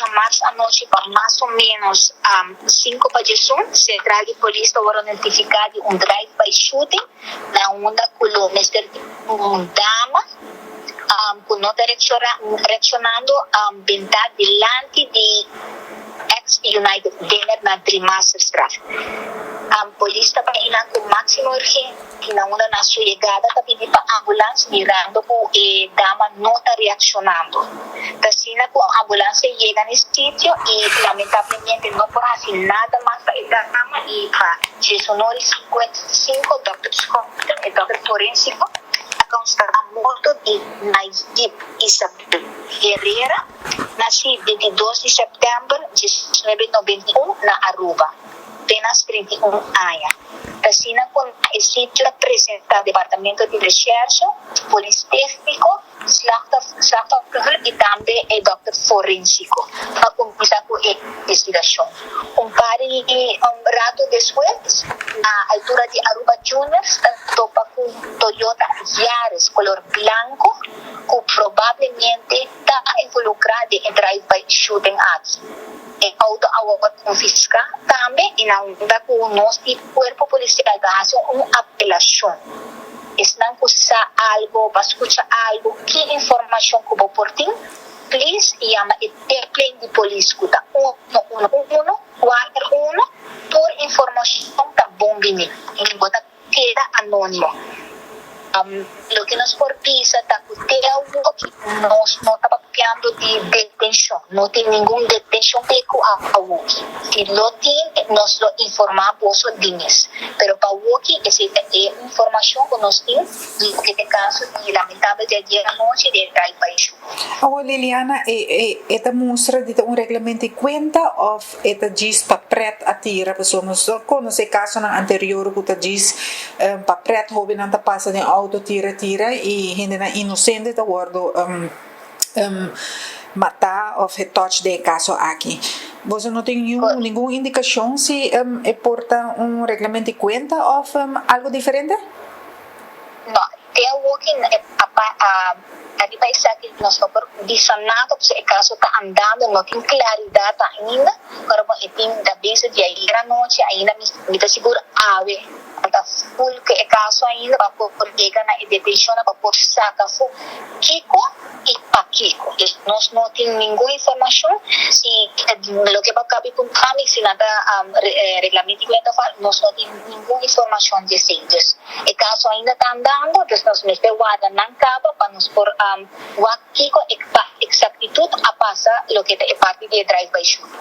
Djamars anochi pa mas o menos 10:55, sentral di polis ta wordo notifica di un drive-by shooting na unda cu lo mester tin un dama cu no ta reaccionando benta dilanti di ex United Dinner na Driemasterstraat. Polis ta bay einan cu maximo urgencia, na unda na su yegada ta pidi pa ambulance, mirando cu e dama no ta reaccionando. Asina cu ambulance yega na e sitio y lamentablemente no por haci nada mas pa e dama, y pa 11:55 Dr. Scott, e dokter forensico, a constata morto di Nayib Isabel Herrera, naci 22 di september 1991 na Aruba, apenas 31 aña. Asina cu e sitio a presenta departamento di recherche, polis tecnico, slachtoffer y tambe e dokter forensico pa cuminsa cu e investigacion. Un par di un rato despues, na altura di Aruba Juniors, topa cu Toyota Yaris color blanco, cu probablemente ta involucra den drive-by shooting aki. E auto a wordo confisca tambe, y na unda cu nos di cuerpo policial ta haci un apelacion. Esnan cu sa algo, pa scucha algo, ki informacion cu bo por tin, please yama e tipline di polis cu ta 111 41. Tur informacion ta bon bini. Y bo ta keda anonimo. Loke nos por bisa ta cu te nos no ta papiando di detencion, no tin ningun detencion te cu awor. Si lo tin, nos lo informa boso di mes. Pero pa awor, esey ta e informacion cu nos tin, di e caso di lamentabel di ayera anochi di drive-by shooting. Oh, Liliana, e ta mustra di un reglamento di cuenta of e ta djis pa pret a tira? Pasobra nos conoce casonan anterior cu ta djis pa pret hobennan ta pasa den auto, tira tira y hendenan inocente ta wordo mata of touch den caso aki. Bo no tin ningun indicacion si e por ta un reglamento di cuenta of algo diferente? No, te awor ariba esaki nos no por bisa nada, pasobra e caso ta andando, no tin claridad ainda, pero e tin da base di ayera anochi ainda, mi ta sigur awe ta full cu e caso ainda pa por yega na detencion, pa por saca afo kico y pakico. Nos no tin ningun informacion si loke bo a caba di puntra mi, si nada reglamento di cuenta, nos no tin ningun informacion di esey. E caso ainda ta andando, anto nos mester warda nan caba pa nos por wak kico exactitud a pasa loke ta e parti di drive-by shooting.